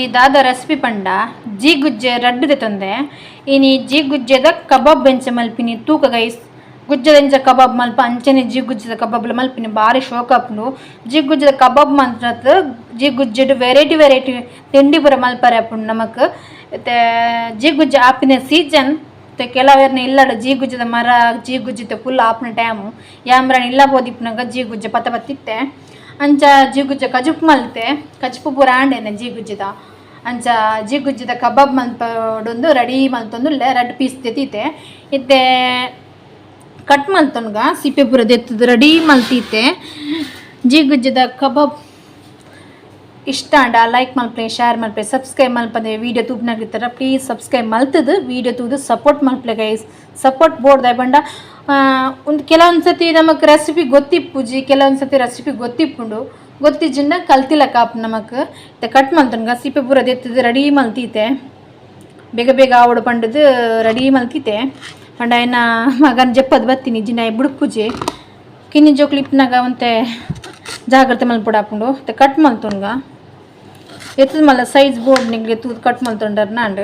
ಇನಿ ದಾದ ರೆಸಿಪಿ ಪಂಡ ಜೀಗುಜ್ಜೆ ರಡ್ಡ್ ದೆತೊಂದೆ. ಇನಿ ಜೀಗುಜ್ಜೆದ ಕಬಾಬ್ ಎಂಚ ಮಲ್ಪಿನಿ ತೂಕ ಗೈಸ್. ಗುಜ್ಜೆದ ಎಂಚ ಕಬಾಬ್ ಮಲ್ಪ ಅಂಚನೆ ಜೀಗುಜ್ಜೆದ ಕಬಾಬ್ಲ ಮಲ್ಪಿನಿ ಬಾರಿ ಶೋಕ್ ಆಪುಂಡು. ಜೀಗುಜ್ಜೆದ ಕಬಾಬ್ ಮಲ್ತ್ನತ್ ಜೀಗುಜ್ಜೆಡ್ ವೆರೈಟಿ ವೆರೈಟಿ ತಿಂಡಿ ಪೂರ ಮಲ್ಪರೆ ಆಪುಂಡು ನಮಕ್. ಇತ್ತೆ ಜೀಗುಜ್ಜೆ ಆಪಿನ ಸೀಸನ್ ಇತ್ತೆ ಕೆಲವೆರ್ನ ಇಲ್ಲಡ್ ಜೀಗುಜ್ಜೆದ ಮರ ಜೀಗುಜ್ಜೆದ ಫುಲ್ ಆಪುನ ಟೈಮ್. ಯಾಮ್ರನ್ ಇಲ್ಲ ಪೋದಿಪ್ಪುನಗ ಜೀಗುಜ್ಜೆ ಪತ್ತ ಪತ್ತಿತ್ತೆ. ಅಂಚ ಜೀಗುಜ್ಜೆ ಕಜಿಪು ಮಲ್ತೆ. ಕಜಿಪು ಪೂರ ಆಂಡೆನೆ ಜೀಗುಜ್ಜೆದ. ಅಂಚ ಜೀಗುಜ್ಜೆದ ಕಬಾಬ್ ಮಲ್ಪೊಡುಂದು ರೆಡಿ ಮಲ್ತೊಂದುಲ್ಲೆ ರಡ್ಡ್ ಪೀಸ್ ದೆತ್ತಿತ್ತೆ. ಇತ್ತೆ ಕಟ್ ಮಲ್ತೊನ್ಗ ಸಿಪ್ಪೆ ಪೂರ ದೆತ್ತುದು ರೆಡಿ ಮಲ್ತಿತ್ತೆ. ಜೀಗುಜ್ಜೆದ ಕಬಾಬ್ ಇಷ್ಟ ಆಂಡ ಲೈಕ್ ಮಲ್ಪಲೆ, ಶೇರ್ ಮಲ್ಪಲೆ, ಸಬ್ಸ್ಕ್ರೈಬ್ ಮಲ್ಪಂದೆ ವೀಡಿಯೋ ತೂಪಿನಾಗಿತ್ತರ ಪ್ಲೀಸ್ ಸಬ್ಸ್ಕ್ರೈಬ್ ಮಲ್ತುದು ವೀಡಿಯೋ ತೂದು ಸಪೋರ್ಟ್ ಮಲ್ಪಲೆ ಗೈಸ್. ಸಪೋರ್ಟ್ ಬೋರ್ಡ್ ಪಂಡ ಒಂದು ಕೆಲವೊಂದು ಸತಿ ನಮಕ್ ರೆಸಿಪಿ ಗೊತ್ತಿಪ್ಪುಜಿ, ಕೆಲವೊಂದು ಸತಿ ರೆಸಿಪಿ ಗೊತ್ತಿಪ್ಪುಂಡು. ಗೊತ್ತಿಜ್ಜಿಂಡ ಕಲ್ತಿಲಕ ಆಪುಂಡು ನಮಕ್. ಇತ್ತೆ ಕಟ್ ಮಲ್ತೊನ್ಗ ಸಿಪ್ಪೆ ಪೂರ ದೆತ್ತುದು ರೆಡಿ ಮಲ್ತಿತ್ತೆ. ಬೇಗ ಬೇಗ ಆವೊಡು ಪಂಡುದು ರೆಡಿ ಮಲ್ತಿತ್ತೆ. ಪಂಡ ಐನ ಮಗನ್ ಜಪ್ಪದು ಬತ್ತೀನಿ ಜಿನ ಬುಡುಪುಜಿ. ಕಿನ್ನಿ ಜೋಕುಲು ಇಪ್ಪುನಗ ಒಂತೆ ಜಾಗ್ರತೆ ಮಲ್ಪೊಡಾಪುಂಡು. ಇತ್ತೆ ಕಟ್ ಮಲ್ತೊನ್ಗ ಎತ್ತದ ಮಲ್ಲ ಸೈಜ್ ಬೋರ್ಡ್ ನಿಂಗೆ ತೂದು ಕಟ್ ಮಲ್ತೊಂಡರ್ ನಾಂಡ್.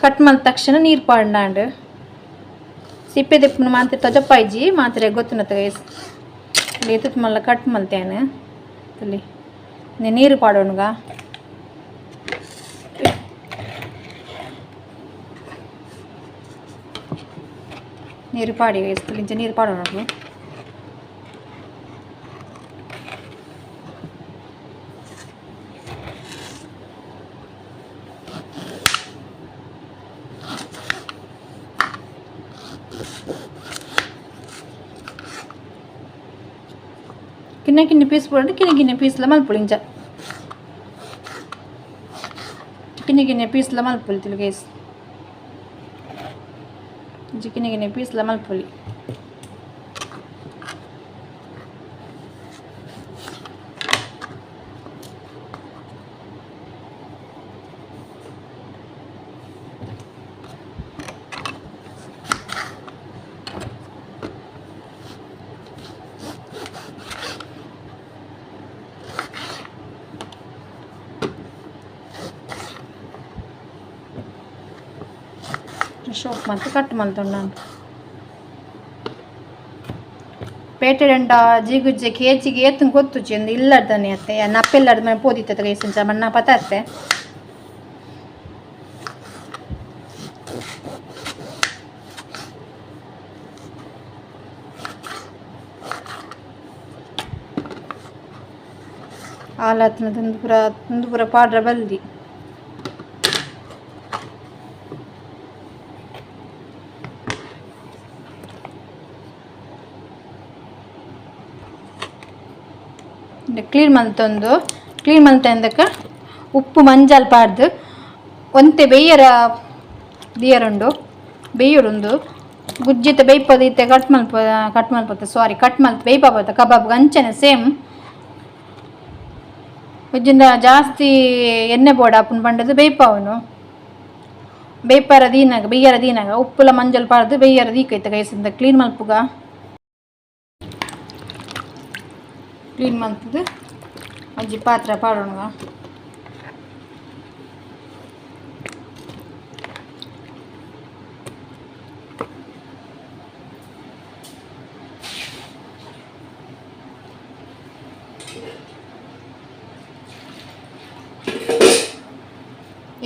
ಕಟ್ ಮಲ್ತ ತಕ್ಷಣ ನೀರು ಪಾಡ್ನಾಂಡ್. ಸಿಪ್ಪೆ ದೆಪ್ಪುನ ಮಾತ್ರ ತೊಜಪಾಯ್ಜಿ ಮಾತ್ರೆ ಗೊತ್ತುನತ ಗೈಸ್. ಎತ್ತದ ಮಲ್ಲ ಕಟ್ ಮಲ್ತೇನೆ ತಲ್ಲಿ ನೀರು ಪಾಡೋಣಗ. ನೀರು ಪಾಡಿ ಗೈಸ್, ಇಂಚ ನೀರು ಪಾಡೋಣ. ಕಿನ್ನ ಕಿನ್ನ ಪೀಸ್ ಬೋಡು, ಕಿನ್ನ ಕಿನ್ನ ಪೀಸ್ಲ ಮಲ್ಪೊಲಿ ಇಂಚ ಕಿನ್ನ ಕಿನ್ನ ಪೀಸ್ಲ ಮಲ್ಪೊಲಿ ತುಲು ಗೈಸ್. ಇಂಚ ಕಿನ್ನ ಕಿನ್ನ ಪೀಸ್ಲ ಮಲ್ಪೊಲಿ. ಶೋಕ್ ಮಲ್ತ್ ಕಟ್ ಮಲ್ತೊಂಡು ಪೇಟೆಡಂಡ ಜೀಗುಜ್ಜೆ ಕೇಜಿಗೆ ಏತನ್ ಗೊತ್ತುಜ್ಜಿ ಒಂದು ಇಲ್ಲಡ್ದಾನೆ ಅತ್ತೆ ನಪ್ಪೆಲ್ಲಡ್ದ ಮನೆ ಪೋದಿತ್ತ ಗೈಸ್. ಇಂಚ ಮಣ್ಣ ಪತ ಅತ್ತೆ. ಆಲತ್ನ ತಂದು ಪೂರ ತಂದು ಪೂರ ಪಾಡ್ರ ಬಲ್ಲಿ. ಕ್ಲೀನ್ ಮಲ್ತೊಂದು, ಕ್ಲೀನ್ ಮಲ್ತಂದಕ ಉಪ್ಪು ಮಂಜಲ್ ಪಾಡ್ದು ಒಂತೆ ಬೇಯರ ದಿಯರುಂಡು ಬೇಯರುಂದು. ಗುಜ್ಜಿತ ಬೇಯ್ಪದ ಇತ್ತೆ ಕಟ್ ಮಲ್ಪ ಕಟ್ ಮಲ್ಪತ್ತ ಸಾರಿ ಕಟ್ ಮಲ್ತ್ ಬೇಯ್ಪಾಪತ್ತ ಕಬಾಬ್ ಅಂಚನೆ ಸೇಮ್. ಗುಜ್ಜಿಂದ ಜಾಸ್ತಿ ಎಣ್ಣೆ ಬೋಡ ಆಪುಂಡು ಪಂಡದು ಬೇಯ್ಪಾವನು. ಬೇಯ್ಪಾರ ದೀನಾಗ ಬೇಯ್ಯರ ದೀನಾಗ ಉಪ್ಪುಲ ಮಂಜಲ್ ಪಾಡ್ದು ಬೇಯ್ಯರ ದೀಕೈತೆ ಗೈಸಿಂದ. ಕ್ಲೀನ್ ಮಲ್ಪುಗ. ಕ್ಲೀನ್ ಮಲ್ತುದು ಒಂಜಿ ಪಾತ್ರೆ ಪಾಡೋಣ.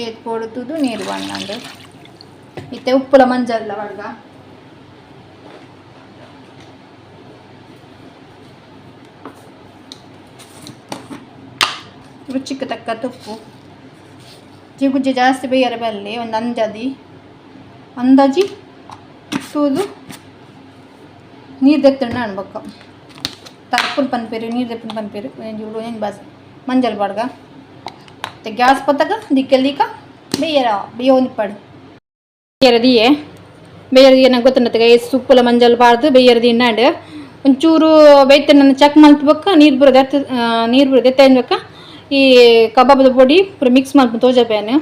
ಏತ್ ಪೋಡು ತೂದು ನೀರು ಪಾಡ್ನಂಡು. ಇತ್ತೆ ಉಪ್ಪುಲ ಮಂಜಲ್ಲ ಪಾಡ್ಗ. ರುಚಿಗೆ ತಕ್ಕ ತುಪ್ಪು. ಜಿಗುಜ್ಜೆ ಜಾಸ್ತಿ ಬೇಯರ ಬಲ್ಲಿ, ಒಂದು ಅಂಜಾದಿ ಅಂದಾಜಿ ತೂದು ನೀರು ದೆತ್ತಂಡ ಅನ್ಬೊಕ್ಕ. ತರ್ಪುನ್ ಪನ್ಪೇರು, ನೀರು ದೆಪ್ಪುನ್ ಪನ್ಪೇರು. ಒಂಜಿ ಒಂಜಿ ಬಾಸ್ ಮಂಜಲ್ ಪಾಡ್ಗ. ಮತ್ತೆ ಗ್ಯಾಸ್ ಪತ್ತಗ ದಿಕ್ಕೆಲ್ ದೀಕ ಬೇಯರ ಬೇಯೋಂದಿಪ್ಪಡು. ಬೇಯರ ದಿಯೆ, ಬೇಯರ ದಿಯೆ ನಂಗೆ ಗೊತ್ತುಂಡತ್ತೆ ಉಪ್ಪುಲ ಮಂಜಲ್ ಪಾಡ್ದು ಬೇಯರ ದಿನ್ನಾಂಡ್. ಒಂಚೂರು ಬೇಯ್ತನ ಚೆಕ್ ಮಲ್ತ್ ಬೊಕ್ಕ ನೀರು ಬುರ ದೆತ್ತ, ನೀರು ಬುರ ದೆತ್ತ ಬೊಕ್ಕ ಈ ಕಬಾಬದ ಪೊಡಿ ಪೂರ ಮಿಕ್ಸ್ ಮಲ್ಪುನ ತೋಜಪೇನು.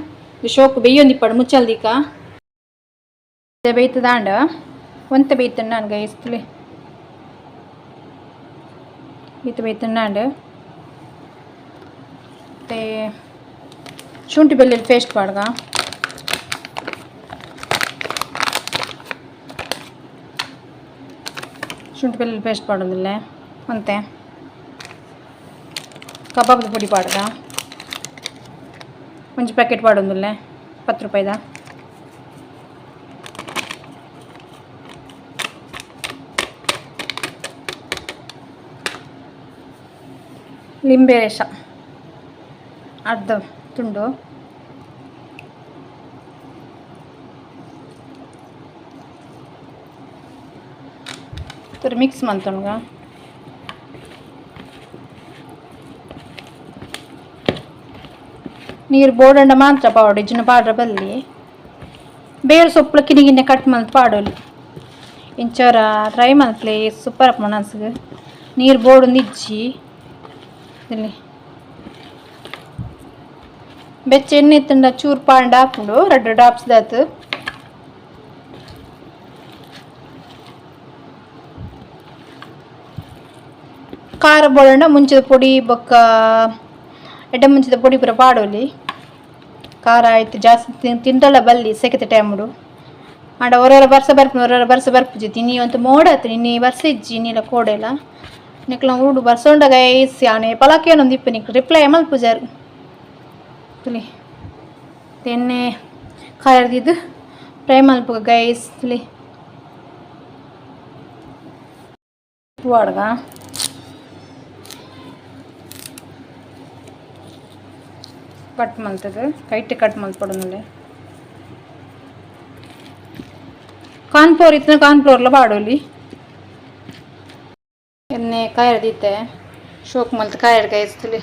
ಶೋಕು ಬೇಯೊಂದಿಪ್ಪಡು. ಮುಚ್ಚಲ್ ದೀಕ. ಬೇಯ್ತದಾಂಡ, ಒಂತೆ ಬೇಯ್ತಂಡ ನಾನು ಗೈಸ್. ತುಲೆ ಈತ ಬೈತುಂಡಾಂಡ್. ಮತ್ತೆ ಶುಂಠಿ ಬೆಳ್ಳುಳ್ಳಿ ಪೇಸ್ಟ್ ಪಾಡ್ಗ. ಶುಂಠಿ ಬೆಳ್ಳುಳ್ಳಿ ಪೇಸ್ಟ್ ಪಾಡೊಂದುಲ್ಲೆ ಒಂತೆ. ಕಬಾಬ್ದ ಪೊಡಿ ಪಾಡ್ಗ, ಒಂಜಿ ಪ್ಯಾಕೆಟ್ ಪಾಡೊಂದುಲ್ಲೆ, 10 ರೂಪಾಯಿದ. ಲಿಂಬೆ ರಸ ಅರ್ಧ ತುಂಡು. ಮಿಕ್ಸ್ ಮಲ್ತೊನ್ಗ. ನೀರು ಬೋಡಂಡ ಮಾತ್ರ ಪಾವಡು, ಇಜ್ಜಿನ ಪಾಡ್ರ ಬಲ್ಲಿ. ಬೇರೆ ಸೊಪ್ಪು ಕಿನ್ನಿ ಗಿನ್ನೆ ಕಟ್ ಮಲ್ತ್ ಪಾಡೊಲಿ. ಇಂಚರ ಟ್ರೈ ಮಲ್ಪಲೆ, ಸೂಪರ್ ಆಪುಂಡು ಮನಸ್ಸಿಗೆ. ನೀರು ಬೋಡೊಂದು ಇಜ್ಜಿ ಇಲ್ಲಿ. ಬೆಚ್ಚ ಎಣ್ಣೆ ಇತ್ತುಂಡ ಚೂರು ಪಾಂಡ ಆಪುಂಡು, ರಡ್ಡ್ ಡ್ರಾಪ್ಸ್ ದಾತ್. ಖಾರ ಬೋಡಂಡ ಮುಂಚಿದ ಪೊಡಿ ಬೊಕ್ಕ ಎಡ್ಡೆ ಮುಂಚಿದ ಪೊಡಿ ಪೂರ ಪಾಡೊಲಿ. ಖಾರ ಆಯ್ತು ಜಾಸ್ತಿ ತಿಂಡಲ ಬಲ್ಲಿ ಸೆಕೆತ ಟೈಮುಡು. ಆಂಡ ಒರೊರ ಬರ್ಸ ಬರ್ಪುಂಡು, ಒರೊರ ಬರ್ಸ ಬರ್ಪುಜಿ. ಇನಿ ಒಂತೆ ಮೋಡ ಆತ್ಂಡ್, ಇನಿ ಬರ್ಸ ಇಜ್ಜಿ ಇನಿಲ ಕೋಡೆಲ. ನಿಕ್ಲ ಊರುಡು ಬರ್ಸ ಉಂಡ ಗೈಸ್? ಯಾನ್ ಏಪಲ ಕೇನೊಂದು ಇಪ್ಪೆ, ನಿಕ್ಲ್ ರಿಪ್ಲೈ ಮಲ್ಪುಜರ್. ತೂಲೆ, ಎಣ್ಣೆ ಕಾಯರ್ದಿದ್ದು ಫ್ರೈ ಮಲ್ಪುಗ ಗೈಸ್. ತೂಲೆ, ಪಾಡ್ಗ. ಕಟ್ ಮಲ್ತದು, ಕೈಟ್ ಕಟ್ ಮಲ್ಪೊಡುಂದುಲ್ಲೆ. ಕಾರ್ನ್ಫ್ಲೋರ್ ಇತ್ತಿನ ಕಾರ್ನ್ಫ್ಲೋರ್ಲ ಪಾಡೊಲಿ. ಎಣ್ಣೆ ಕಾಯರ್ದಿತ್ತೆ, ಶೋಕ್ ಮಲ್ತ್ ಕಾಯಡ್ ಗೈಸ್. ತೂಲೆ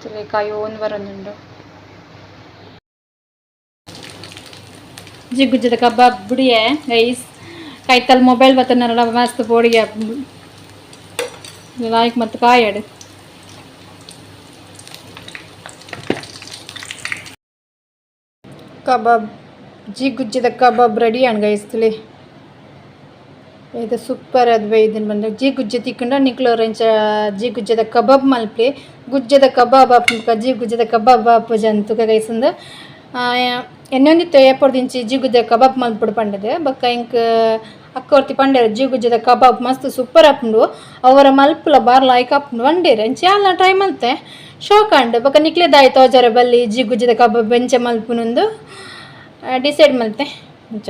ತೂಲೆ, ಕಾಯೊಂದು ಬರೊಂದುಂಡು. ಜಿಗುಜ್ಜದ ಕಬಾಬ್ ಬುಡಿಯೆ ಗೈಸ್. ಕೈತಲ್ ಮೊಬೈಲ್ ಬತ್ತನಲ್ಲ, ಮಸ್ತ್ ಪೋಡಿಗೆ ಆಪುಂಡು. ಲಾಯ್ಕ್ ಮಲ್ತ್ ಕಾಯಡ್. ಕಬಾಬ್, ಜಿ ಗುಜ್ಜಿದ ಕಬಾಬ್ ರೆಡಿ ಆಂಡ್ ಗೈಸ್. ತೂಲೆ, ಇದು ಸೂಪರ್ ಅದು ಬೈದಿನ ಬಂದ. ಜಿ ಗುಜ್ಜೆ ತಿಕ್ಕಂಡ ನಿಕ್ಲು ಇಂಚ ಜಿ ಗುಜ್ಜೆದ ಕಬಾಬ್ ಮಲ್ಪಲೆ. ಗುಜ್ಜೆದ ಕಬಾಬ್ ಆಪುಂಡು, ಜಿ ಗುಜ್ಜೆದ ಕಬಾಬ್ ಆಪುಜ ಅಂತ ಗೈಸ್. ಅಂದ್ ಎನ್ನೊಂದಿತ್ತು ಏಪೊಡ್ದಿಂಚಿ ಜಿ ಗುಜ್ಜೆ ಕಬಾಬ್ ಮಲ್ಪೊಡು ಪಂಡದು. ಬೊಕ್ಕ ಎಂಕ್ ಅಕ್ಕ ಒರ್ತಿ ಪಂಡೆರ್, ಜಿ ಗುಜ್ಜೆದ ಕಬಾಬ್ ಮಸ್ತ್ ಸೂಪರ್ ಆಪುಂಡು, ಅವರ ಮಲ್ಪುಲ ಬಾರ್ ಲಾಯ್ಕ್ ಆಪುಂಡು ಪಂಡೆರ್. ಅಂಚ ಯಾನ್ಲ ಟ್ರೈ ಮಲ್ತೆ, ಶೋಕ್ ಆಂಡ್. ಬೊಕ್ಕ ನಿಕ್ಲೆ ದಾಯಿ ತೋಜರೆ ಬಲ್ಲಿ, ಜಿ ಗುಜ್ಜೆದ ಕಬಾಬ್ ಎಂಚ ಮಲ್ಪುನುಂದು ಡಿಸೈಡ್ ಮಲ್ತೆ. ಅಂಚ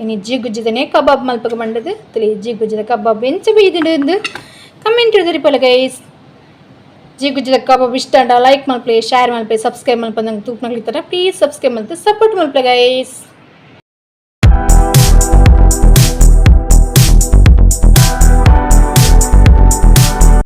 ಇನಿ ಜಿ ಗುಜ್ಜಿದನೆ ಕಬಾಬ್ ಮಲ್ಪಗ ಪಂಡದು. ತೂಲೆ, ಜಿ ಗುಜ್ಜಿದ ಕಬಾಬ್ ಎಂಚ ಬೈದುಂಡು ಕಮೆಂಟ್ ತೆರಿಪಾಲೆ ಗೈಸ್. ಜಿ ಗುಜ್ಜಿದ ಕಬಾಬ್ ಇಷ್ಟ ಆಂಡ ಲೈಕ್ ಮಲ್ಪಲೆ, ಶೇರ್ ಮಲ್ಪಲೆ, ಸಬ್ಸ್ಕ್ರೈಬ್ ಮಲ್ಪಂದಂಗೆ ತೂಪುನಕ್ಲು ಇತ್ತರ ಪ್ಲೀಸ್ ಸಬ್ಸ್ಕ್ರೈಬ್ ಮಲ್ತ್ ಸಪೋರ್ಟ್ ಮಲ್ಪಲೆ ಗೈಸ್.